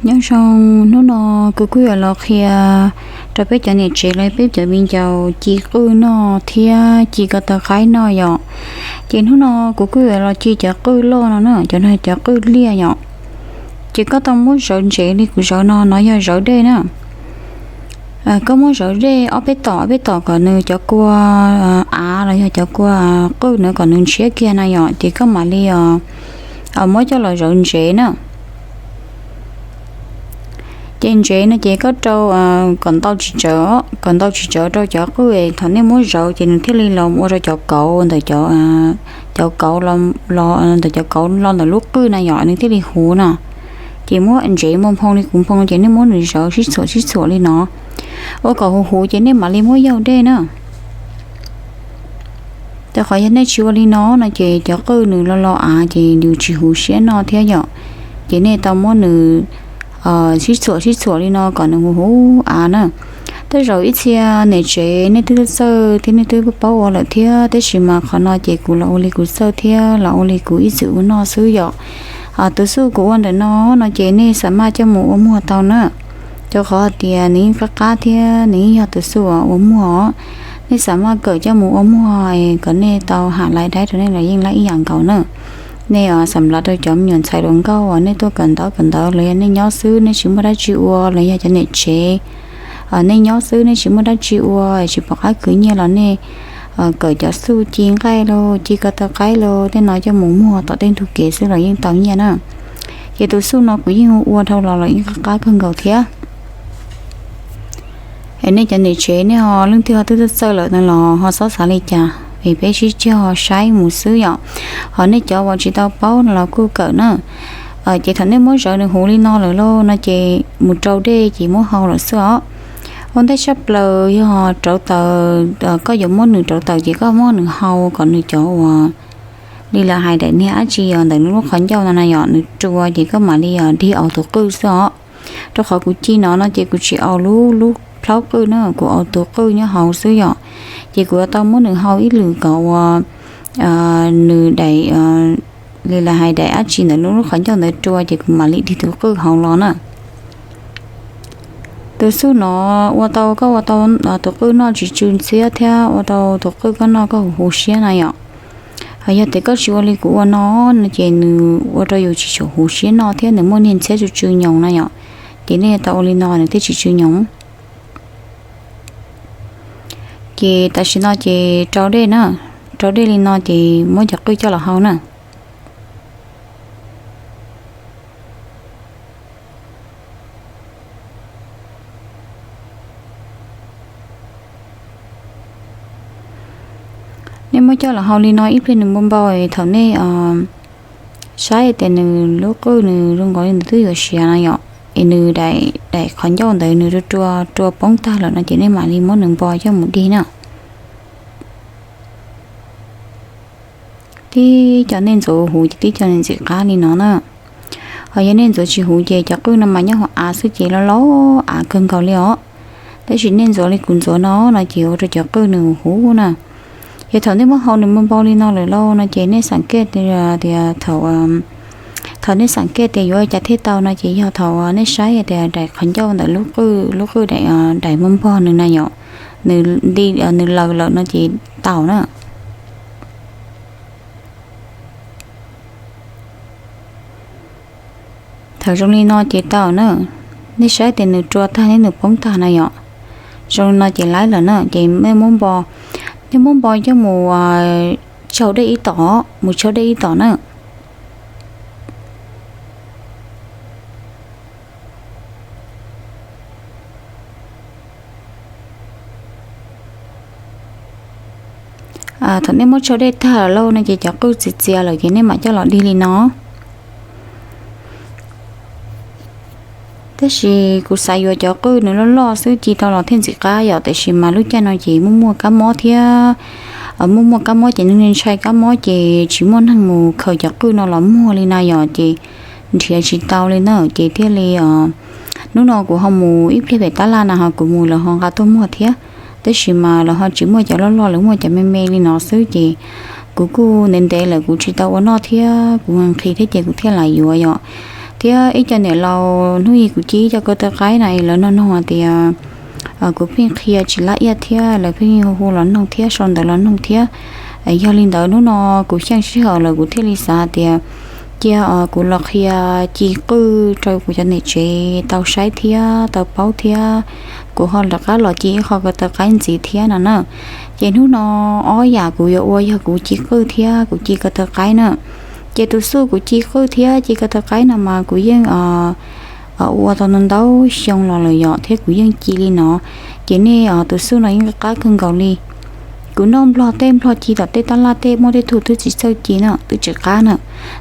Nyob zoo, hnub no kuv kuj yuav los qhia rau peb cov niam tsev los peb cov viv ncaus ci qwj noj thiab ci ko taw qaib noj yom. Ces hnub no kuv kuj yuav los ci cov qwj loj no na, cov no cov qwj liaj yom. Ces koj tau muab zawv ntsev li kuv zawv no, no yog zawv dej na. Koj muab zawv dej ob peb tom, ob peb tom kom nws cov kua av los yog cov kua qwj no kom nws ntshiab kiag na yom, ces koj mam li muab coj los zawv ntsev na. Ces ntsev no ces koj rau kom ntau tsis tsawg, kom ntau tsis tsawg rau cov qwj, thaum nej muab zawv ces nws thiaj li los ua rau cov kauv ntawm cov kauv, ntawm cov kauv los ntawm lub qwj na yom, nws thiaj li huv no. Ces muab ntsev npoo nphoo li kuv nphoo ces nej muab nws zawv sib txhuam sib txhuam li no, ua kom huv huv ces nej mam li muab yaug dej na. Rau qhov yog nej tsis ua li no no ces cov qwj nws lo lo av ces nws tsis huv siab noj thiab yom. Ces nej tau muab nws sib txhuam sib txhuam li no kom nws huv huv av na. Tej zaum ib txhia niam tsev nej twb txawj thiab nej twb paub ua lawm thiab, tab sis mas qhov no ces kuv los ua li kuv txawj thiab los ua li kuv ib txwm ua noj xwb yom. Tus xuj kuv ua ntawm no no ces nej xa maj coj mus ua muag tau na, rau qhov hais tias nws yeej qab qab thiab nws yeej yog tus xuj ua muag os. Nej xa maj kawm coj mus ua muag kom nej tau ham lais daib rau nej los yeej lab ib yam nkaus na. Nej xam lav rau cov me nyuam ntxhais hluas nkauj uas nej tuaj kawm ntawv kawm ntawv los yog nej nyob xwb nej tsis muaj dab tsi ua los yog cov niam tsev, nej nyob xwb nej tsis muaj dab tsi ua tsis pom qab khwv nyiaj los nej kawm cov xuj ci nqaij los ci ko taw qaib los tej no coj mus muag tom tej ntug kev xwb los yeej tau nyiaj na. Ces tus xuj no kuv yeej hu ua dhau los los yeej qab qab kawg nkaus thiab. Es nej cov niam tsev nej ho leej twg ho twb txawj txawj lawm no los ho txhob xav li cas, es peb sib cog saib mus xwb yom. Ho nej cov uas tsis tau paub no los kuj kawm na. Ces thaum nej muab zawv nws huv li no lawm lauj no ces mus rau dej ces muab hau lawm xwb os. Ua ntej tshaj plaws yog rauv taws, koj yuav muab nws rauv taws ces koj muab nws hau kom nws cov uas li lawv hais daim niag dab tsi yog ntawm nws lub qhov ncauj no na yom, nws rua ces koj mam li dig aus tus qwj xwb os. Rau qhov kuv ci no no ces kuv tsis aus lub lub plhaub qwj na, kuv aus tus qwj nyob hauv xwb yom. Ces kuv yuav tau muab nws hau ib lwm kom uas nws daim, li lawv hais daim dab tsi ntawm nws lub qhov ncauj ntawd rua ces kuv mam li dig tus qwj hauv los na. Tus xuj no ua tau koj ua tau tus qwj noj tsis tsw ntxhiab thiab ua tau tus qwj koj noj koj huv huv siab na yom. Ho yog tias koj tsis ua li kuv ua no no ces nws ua rau yus tsis tshua huv siab noj thiab nws muaj niag ntxhiab tsw tsw nyoos na yom. Ces nej tau ua li no nws thiaj tsis tsw nyoos. Ces tam sim no ces rau dej na, rau dej li no ces muab cov qwj coj los hau na. Nej muab coj los hau li no ib pliag nws npau npau, thaum nej saib tias nws lub qwj nws zoo nkaus li nws twb yuav siav no yom, es nws daim qhov ncauj ntawd nws rua rua rua poob tag lawm no ces nej mam li muab nws npo coj mus dig na. Tib cov nej ntxuav huv ces tib cov nej ntxim qab li no na. Ho yog nej ntxuav tsis huv ces cov qwj no mas nyob hauv av xwb ces loj loj av kawg nkaus li os. Tab sis nej ntxuav li kuv ntxuav no no ces ua rau cov qwj nws huv huv na. Yog thaum nej muab hau nws npau npau li no lawm lauj no ces nej xam kej tias thaum, thaum nej xam kej tias yuav ua cas thiaj tau no ces yog thaum nej saib tias daim qhov ncauj ntawm lub qwj, lub qwj daim, daim npog npog nws na yom, nws nti, nws laws lawm no ces tau na. Thaum zoo li no ces tau na. Nej saib tias nws rua tag thiab nws poob tag na yom, zoo li no ces laib lawm na ces nej muab npo, nej muab npo coj mus tsau dej ib tom, mus tsau dej ib tom na. Thaum nej muab tsau dej tag lawm lauj no ces cov qwj txias txias lawm ces nej mam coj los dig li no. Tab sis kuv xav yuav cov qwj nws loj loj xwb ci tau los thiaj ntxim qab yom, tiam sis mas lub caij no ces muaj muaj kab mob thiab, muaj muaj kab mob ces neeg ntshai kab mob ces tsis muaj neeg mus khaws cov qwj no los muag li na yom, ces nrhiav tsis tau li na ces thiaj li hnub no kuv ho mus ib pliag pem tab laj na ho kuv mus lawv ho nqa tuaj muag thiab. Tab sis mas lawv ho tsis muaj cov loj loj, lawv muaj cov me me li no xwb ces kuv kuj ntev ntev lawm kuv tsis tau ua noj thiab kuv nqhis thiab ces kuv thiaj lam yuav yom. Thiab ib co niam laus hnub ib kuv ci ib co ko taw qaib na es lawv nug nug hais tias kuv pheej qhia tsis lab iab thiab lawv pheej hu hu los noog thiab sau ntawv los noog thiab. Yog li ntawd hnub no kuv xyeej sij hawm lawm kuv thiaj li xav hais tias cia kuv los qhia ci qwj rau kuv cov niam tsev tau saib thiab tau paub thiab kuv ho rov qab los ci ib qho ko taw qaib ntxiv thiab no na. Ces hnub no ob yam kuv yuav ua yog kuv ci qwj thiab kuv ci ko taw qaib na. Ces tus xuj kuv ci qwj thiab ci ko taw qaib no mas kuv yeej ua tau ntau ntau xyoo los lawm yom thiab kuv yeej ci li no. Ces nej tus xuj no yeej qab kawg nkaus li. Kuv noj nplog tej nplog ci tom tej tab laj tej muaj tej tug twb tsis txawj ci na twb tsis qab na,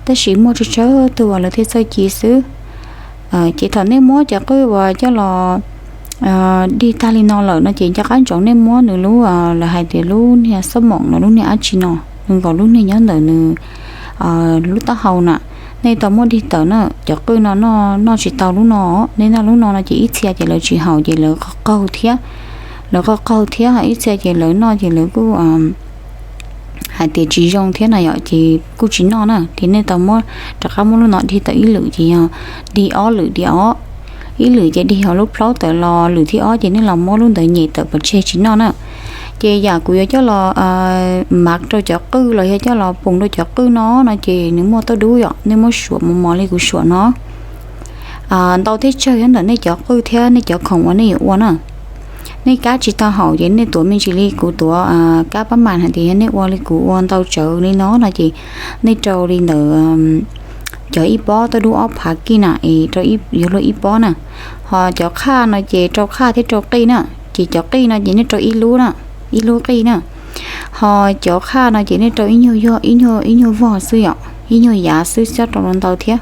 tab sis muaj tsawg tsawg tug uas lawv thiaj txawj ci xwb. Ces thaum nej muab cov qwj uas coj los dig tag li no lawm no ces nco qab ntsoov nej muab nws lub lawv hais tias lub niag xob moom los lub niag dab tsi no, nws nkaus lub niag nyob ntawm nws lub taub hau na, nej tau muab dig tawm na. Cov qwj no noj tsis tau lub no, nej noj lub no no ces ib txhia ces lawv tsis haum ces lawv qaug qaug thiab, lawv qaug qaug thiab ho ib txhia ces lawv noj ces lawv kuj hais tias tsis zoo thiab na yom ces kuj tsis noj na. Ces nej tau muab rov qab muab lub no dig tawm ib lwm ces yog dig ob lwm dig ob, ib lwm ces dig hauv lub plaub tawm los lwm thib ob ces nej los muab lub ntawd nyem tawm pov tseg tsis noj na. Ces yam kuv yuav coj los mav rau cov qwj los yog coj los poom rau cov qwj no no ces nws muaj tauj dub yom, nej muab suam mos mos li kuv suam no. Ntau thiab tsawg yog ntawm nej cov qwj thiab nej cov khoom uas nej yuav ua na. Nej kab tsis tau haum ces nej tuav me ntsis li kuv tuav kab pab mas hais tias yog nej ua li kuv ua ntau tsawv li no no ces nej rau li ntawd cov ib pob tauj dub ob phav kij na es rau yuav luag ib pob na. Ho cov qhaj no ces rau qhaj thiab rau qij na, ces cov qij no ces nej rau ib lub na, ib lub qij na. Ho cov qhaj no ces nej rau ib nyuag yog ib nyuag vog xwb yom, ib nyuag yav xwb txhob rau ntau thiab.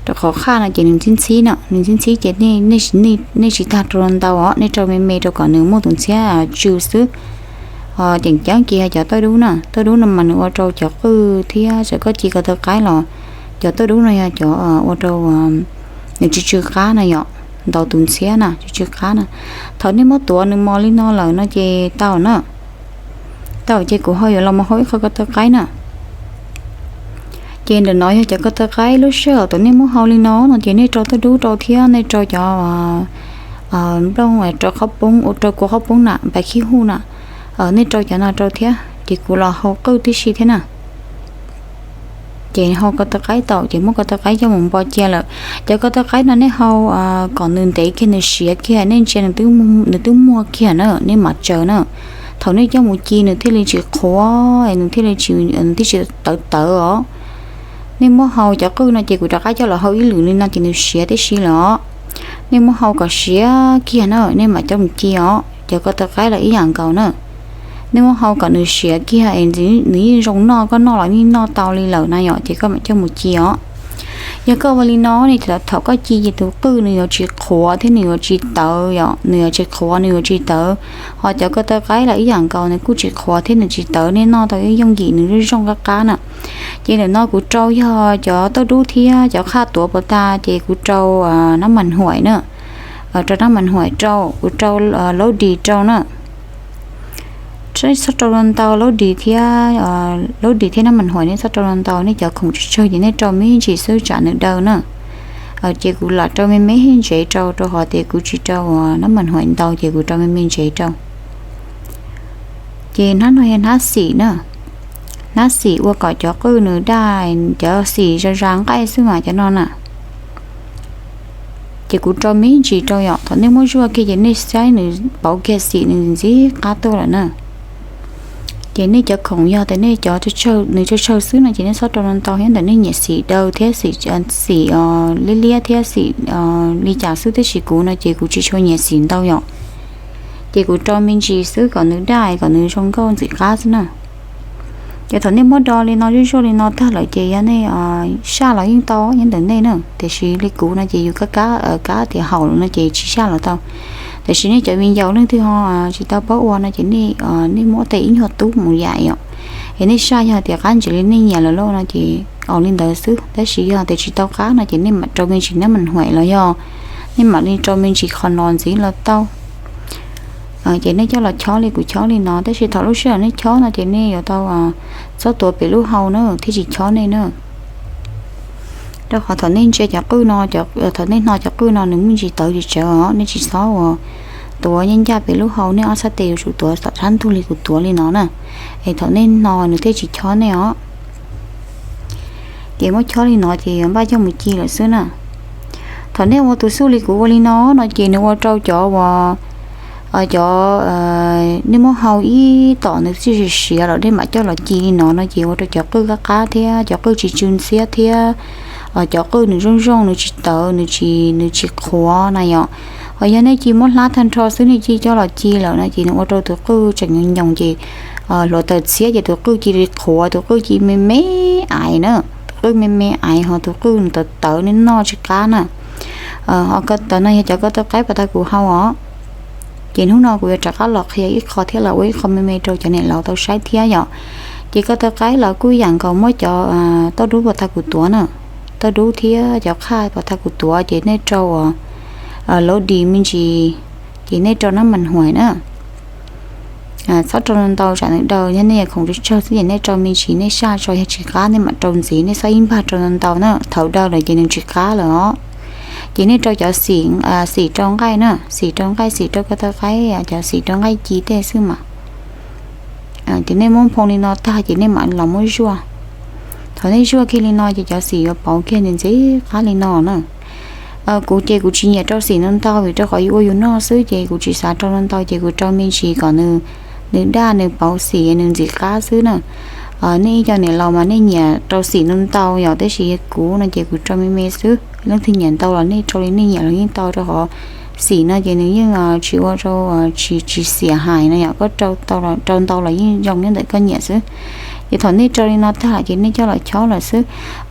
Rau qhov qhaj no ces nws ntxhib ntxhib na, nws ntxhib ntxhib ces nej tsis tag rau ntau os, nej rau me me rau kom nws muaj tus ntxhiab tsw xwb. Ho ceem ceeb ces yog cov tauj dub na, tauj dub no mas nws ua rau cov qwj thiab txawm koj ci ko taw qaib los cov tauj dub no yog cov ua rau nws tsw tsw qab na yom, ntau tus ntxhiab na tsw tsw qab na. Thaum nej muab tuav nws mos li no lawm no ces tau na. Tau ces kuv ho yuav los mus hau ib qho ko taw qaib na. Ces ntawm no yog cov ko taw qaib lub sij hawm thaum nej muab hau li no no ces nej rau tauj dub rau thiab nej rau cov nplooj rau qhob poob, rau kua qhob poob na, npais khib huj na, nej rau cov no rau thiab ces kuv los hau qwj tib si thiab na. Ces hau ko taw qaib tau ces muab ko taw qaib coj mus npo cia lawm. Cov ko taw qaib no nej hau kom nws ntev kiag nws siav kiag nej ntsia nws twb muag kiag na nej mam tsaws na. Thaum nej coj mus ci nws thiaj li tsis qhuav, nws thiaj li tsis, nws thiaj tsis tawv tawv os. Nej muab hau cov qwj no ces kuv rov qab coj los hau ib lwm li no ces nws siav tib si lawm os. Nej muab hau kom siav kiag na nej mam coj mus ci os. Cov ko taw qaib los ib yam nkaus na. Nej muab hau kom nws siav kiag es nws yeej zoo noj, koj noj los yeej noj tau li lawm na yom ces koj mam coj mus ci os. Yog koj ua li no ne thaum koj ci ces tus qwj nws yuav tsis qhuav thiab nws yuav tsis tawv yom, nws yuav tsis qhuav nws yuav tsis tawv. Ho cov ko taw qaib los ib yam nkaus nws kuj tsis qhuav thiab nws tsis tawv, nej noj tau yooj yim nws zoo qab qab na. Ces ntawm no kuv rau yog cov tauj dub thiab cov qhaj tuav puas tas ces kuv rau nab mas huaim na. Rau nab mas huaim rau, kuv rau laub dis rau na. Txhob rau ntau laub dis thiab, laub dis thiab nab mas huaim nej txhob rau ntau, nej cov khoom tsawg tsawg ces nej rau me ntsis xwb tsam nws daw na. Ces kuv lam rau me me ntsev rau, rau qhov tias kuv tsis rau nab mas huaim ntau ces kuv rau me me ntsev rau. Ces hnab no yog hnab xim na, hnab xim ua kom cov qwj nws daj, cov xim zas zas nqaij xwb mas cov no na. Ces kuv rau me ntsis rau yom, thaum nej muab zuaj kiag ces nej saib nws pauv kiag xim nws ntxim qab tuaj lawm na. Ces nej cov khoom yog tias nej cov nws tsawg tsawg xwb no ces nej txhob rau ntau thiab ntawm nej nyiam xim daw thiab xim, xim liab liab thiab xim li cas xwb, tiam sis kuv no ces kuv tsis tshua nyiam xim ntau yom. Ces kuv rau me ntsis xwb kom nws daj kom nws zoo nkauj ntxim qab xwb na. Ces thaum nej muab do li no zuj zuaj li no tag lawm ces yog nej saj los yeej tau nyob ntawm nej na, tiam sis li kuv no ces yus kab kab kab tias haum lawm no ces tsis saj los tau. Tiam sis nej cov viv ncaus leej twg ho tsis tau paub ua no ces nej muab tej ib nyuag tub mus yam yom, es nej saj yog tias qab ntsis li nej nyiam lawm lauj no ces ua li ntawd xwb, tab sis yog tias tsis tau qab no ces nej mam rau me ntsis nab mas huaim los yog nej mam li rau me ntsis qhov no ntxiv los tau. Ces nej coj los chob li kuv chob li no, tab sis thaum lub sij hawm nej chob no ces nej yuav tau txhob tuav pem lub hau na thiaj tsis chob nej na. Rau qhov thaum nej ntsia cov qwj no, thaum nej hno cov qwj no nws me ntsis tawv tsis tsawv os, nej tsis txhob uas tuav nyob ncaj pem lub hau, nej ob sab tes yuav tsum tuav tom sab ntug li kuv tuav li no na. Es thaum nej hno nws thiaj tsis chob nej os. Ces muab chob li no ces yuav npaj coj mus ci lawm xwb na. Thaum nej ua tus xuj li kuv ua li no no ces nws ua rau cov uas cov nej muab hau ib tom nws txij siav siav los nej mam coj los ci li no no ces ua rau cov qwj qab qab thiab cov qwj tsis tsw ntxhiab thiab cov qwj nws zoo zoo nws tsis tawv nws tsis, nws tsis qhuav na yom. Ho yog nej ci muab hlab tag nrho xwb nej ci coj los ci lawm no ces nws ua rau tus qwj tseem nyoos nyoos ces hluav taws txhiab ces tus qwj cia li qhuav, tus qwj ci me me aiv na, tus qwj me me aiv ho tus qwj nws tawv tawv nej noj tsis qab na. Ho ko taw no yog cov ko taw qaib pas tag kuv hau os. Ces hnub no kuv yuav rov qab los qhia ib qho thiab los ua ib qho me me rau cov niam laus tau saib thiab yom. Ces ko taw qaib los kuj yam nkaus muab cov tauj dub pas tag kuv tuav na, tauj dub thiab cov qhaj pas tag kuv tuav ces nej rau uas laub dis me ntsis, ces nej rau nab mas huais na. Txhob rau ntau tsam nws daw, yog nej yog khoom tsawg tsawg xwb ces nej rau me ntsis, nej saj tso yog tsis qab nej mam rau ntxiv, nej txhob ib npag rau ntau ntau na, thaum daw lawm ces nws tsis qab lawm os. Ces nej rau cov xim, xim rau nqaij na, xim rau nqaij, xim rau ko taw qaib, cov xim rau nqaij ci tej xwb mas. Ces nej muab nphoo li no tag ces nej mam los muab zuaj. Thaum nej zuaj kiag li no ces cov xim yuav pauv kiag ntxim ntxim qab li no na. Kuv ces kuv tsis nyiam rau xim ntau ntau vim rau qhov yus ua yus noj xwb ces kuv tsis xav rau ntau ntau ces kuv rau me ntsis kom nws, nws daj nws pauv xim nws ntxim qab xwb na. Nej ib co niam laus mas nej nyiam rau xim ntau ntau yom, tab sis kuv no ces kuv rau me me xwb. Leej twg nyiam ntau los nej rau li nej nyiam los yeej tau rau qhov xim no ces nws yeej tsis ua rau, tsis, tsis xiam hais no yom, koj rau ntau los yeej zoo nyob ntawm koj nyiam xwb. Ces thaum nej rau li no tag lawm ces nej coj los chob lawm xwb.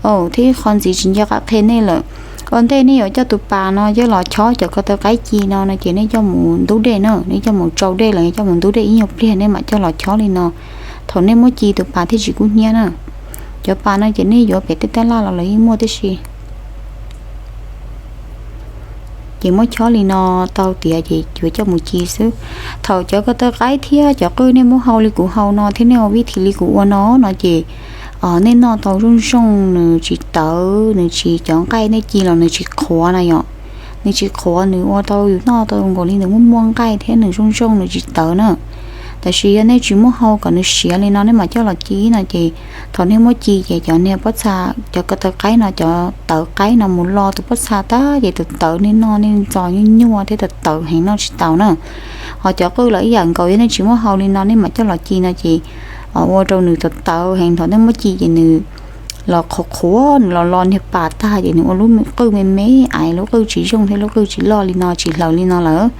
Thiab ib qho ntxiv tsis nco qab qhia nej lawm. Ua ntej nej yuav coj tus pas no coj los chob cov ko taw qaib ci no no ces nej coj mus ntub dej na, nej coj mus tsau dej los coj mus ntub dej ib nyuag pliag nej mam coj los chob li no. Thaum nej muab ci tus pas thiaj tsis kub hnyiab na. Cov pas no ces nej yuav pem tej tab laj los los yeej muaj tib si. Ces muab chob li no tau tiav ces yuav coj mus ci xwb. Thaum cov ko taw qaib thiab cov qwj nej muab hau li kuv hau no thiab nej ua vib thim li kuv ua no no ces nej noj tau zoo zoo, nws tsis tawv, nws tsis, cov nqaij nej ci los nws tsis qhuav na yom. Nws tsis qhuav, nws ua tau yus noj tau nkaus li nws muaj muaj nqaij thiab nws zoo zoo nws tsis tawv na. Tab sis yog nej tsis muab hau kom nws siav li no nej mam coj los ci no ces thaum nej muab ci ces cov niag pob txha, cov ko taw qaib no cov tawv qaib no mus lo tus pob txha tag ces tus tawv nej noj nej ntxo nyuaj nyuaj thiab tus tawv heev noj tsis tau na. Ho cov qwj los ib yam nkaus, yog nej tsis muab hau li no nej mam coj los ci no ces ua rau nws tawv tawv heev, thaum nej muab ci ces nws los qhuav qhuav, nws los lo niag pas tag ces nws ua lub qwj me me aiv, lub qwj tsis zoo thiab lub qwj tsis loj li no, tsis hlaws li no lawm.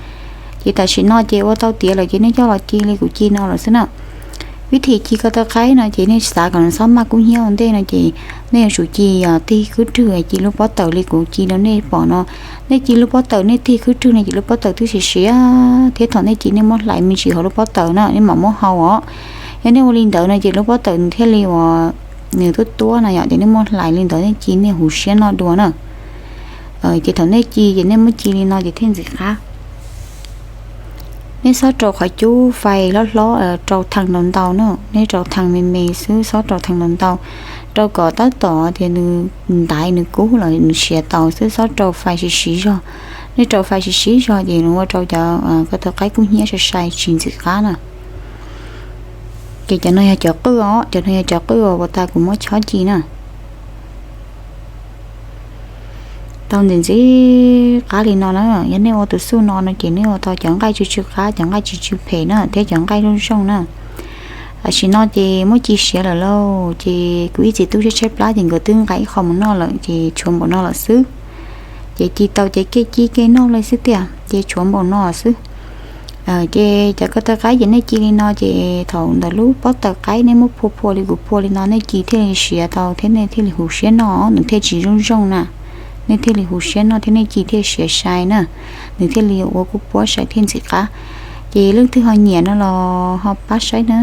Ces tam sim no ces ua tau tiav lawm ces nej coj los ci li kuv ci no lawm xwb na. Vib thim ci ko taw qaib no ces nej xav kom nws txhob maj kub hnyiab ua ntej no ces nej yuav tsum ci tig khwb rwg, ci lub pob tawm li kuv ci rau nej pom no. Nej ci lub pob tawm nej tig khwb rwg no ces lub pob tawm twb siav siav thiab thaum nej ci nej muab hlais me ntsis hauv lub pob tawm na nej mam muab hau os. Yog nej ua li ntawd no ces lub pob tawm nws thiaj li uas nws tuab tuab no yom, ces nej muab hlais li ntawd nej ci nej huv siab noj dua na. Ces thaum nej ci ces nej muab ci li no ces thiaj ntxim qab. Nej txhob rau qhov cub fais hlob hlob, rau thee ntau ntau na, nej rau thee me me xwb, txhob rau thee ntau ntau. Rau kom tab tom tias nws ntaiv nws kub los nws siav tau xwb, txhob rau fais siv siv zog. Nej rau fais siv siv zog ces nws ua rau cov ko taw qaib kub hnyiab sai sai tsis ntxim qab na. Ces cov no yog cov qwj os, cov no yog cov qwj uas ua tas kuv muab chob ci na. Tau ntxim ntxim qab li no na, yog nej ua tus xuj no no ces nej ua tau cov nqaij tsw tsw qab, cov nqaij tsw tsw phem na thiab cov nqaij zoo zoo na. Tam sim no ces muab ci siav lawm lauj, ces kuv ib txiv tub tshaib tshaib plab ces nkawd twb nqa ib qho mus noj lawm ces tshuav npaum no lawm xwb. Ces ci tau ces kev ci kev noj li xwb tiag ces tshuav npaum no xwb. Ces cov ko taw qaib ces nej ci li no ces thaum ntawm lub pob tawm qaib nej muab phua phua li kuv phua li no nej ci thiaj li siav tau thiab nej thiaj li huv siab noj, nws thiaj tsis zoo zoo na. Nej thiaj li huv siab noj thiab nej ci thiaj siav sai na, nws thiaj li ua kuj puab sai thiaj ntxim qab. Ces leej twg ho nyiam no los ho pab saib na.